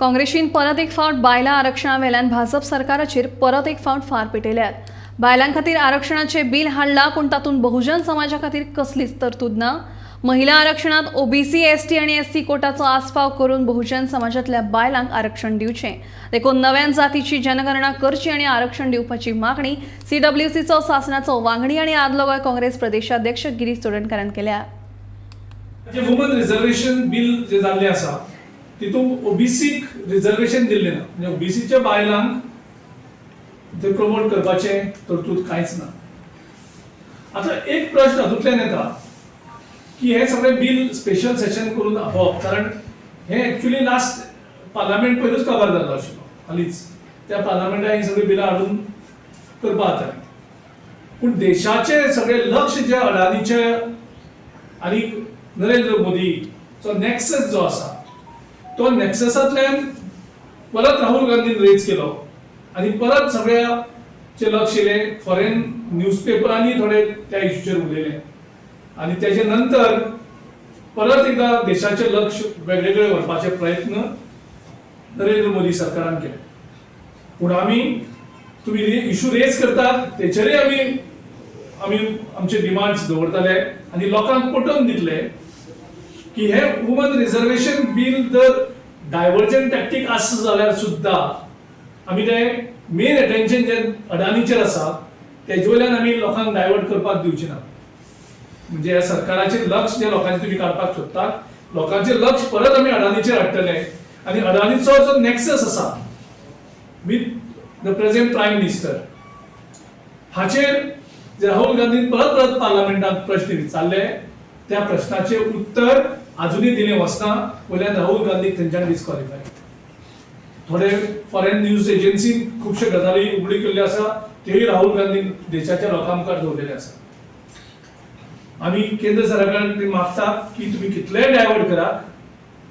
काँग्रेसीन परत एक फावट बायलां आरक्षणा वेल्यान भाजप सरकाराचेर परत एक फावट फार पेटयल्यात. बायलां खातीर आरक्षणाचें बील हाडलां, पूण तातूंत बहुजन समाजा खातीर कसलीच तरतूद ना. महिला आरक्षणात ओबीसी, एसटी आनी एससी कोटाचो आस्पाव करून बहुजन समाजांतल्या बायलांक आरक्षण दिवचें. देखून नव्यान जातीची जनगणना करची आनी आरक्षण दिवपाची मागणी सीडब्ल्यूसीचो सासणाचो वांगडी आनी आदलो गोंय काँग्रेस प्रदेशाध्यक्ष गिरीश चोडणकारान केल्या. जे वुमन रिझर्वेशन बील जे जाल्लें आसा, तितूंत ओबीसीक रिझर्वेशन दिल्लें ना. म्हणजे ओबीसीच्या बायलांक ते प्रमोट करपाचें तरतूद कांयच ना. आतां एक प्रश्न हातूंतल्यान येता की हें सगळें बील स्पेशल सेशन करून आपोवप, कारण हें एक्चुली लास्ट पार्लामेंट पयरूच काबार जाल्लो आशिल्लो. हालींच त्या पार्लामेंटान हीं सगळीं बिलां हाडून करपा जातालीं, पूण देशाचें सगळें लक्ष जे अडानीचे आनी नरेंद्र मोदीचो नॅक्सस जो आसा, तो नॅक्ससांतल्यान परत राहुल गांधीन रेज केलो आनी परत सगळ्याचें लक्ष येयलें. फॉरेन न्यूजपेपरांनी थोडे त्या इश्यूचेर उलयले आनी तेजे नंतर परत एकदा देशाचें लक्ष वेगळे कडेन व्हरपाचे प्रयत्न नरेंद्र मोदी सरकारान केले. पूण आमी, तुमी इशू रेज करतात, तेचेरय आमी आमचे डिमांड्स दवरतले आनी लोकांक पटोवन दितले की हे वुमन रिझर्वेशन बील जर डायवर्जन टॅक्टीक आसा जाल्यार सुद्दां आमी ते मेन अटेन्शन जे अडानीचेर आसा, तेजे वयल्यान आमी लोकांक डायवर्ट करपाक दिवचे ना. म्हणजे ह्या सरकाराचें लक्ष जे लोकांचे तुमी काडपाक सोदतात, लोकांचें लक्ष परत आमी अडानीचेर हाडटले आनी अडानीचो जो नॅक्सस आसा with the present Prime Minister, हाचेर जे राहुल गांधीन परत परत पार्लमेंटात प्रश्न विचारले, त्या प्रश्नाचे उत्तर अजुनूय दिलें वचना. वयल्यान राहुल गांधीक थंयच्यान डिस्क्वॉलिफाय. थोडे फॉरेन न्यूज एजन्सीन खुबश्यो गजाली उगडी केल्ल्यो आसा, त्योय राहुल गांधीन देशाच्या लोकां मुखार दवरलेले आसा. आमी केंद्र सरकारान मागता की तुमी कितलेय डायवर्ट करा,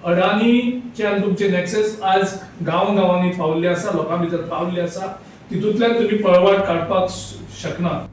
अडानीचे आनी तुमचे नॅक्सेस आज गांव गांवांनी पावल्ले आसा, लोकां भितर पावल्ले आसा. तितूंतल्यान तुमी पळवाट काडपाक शकना.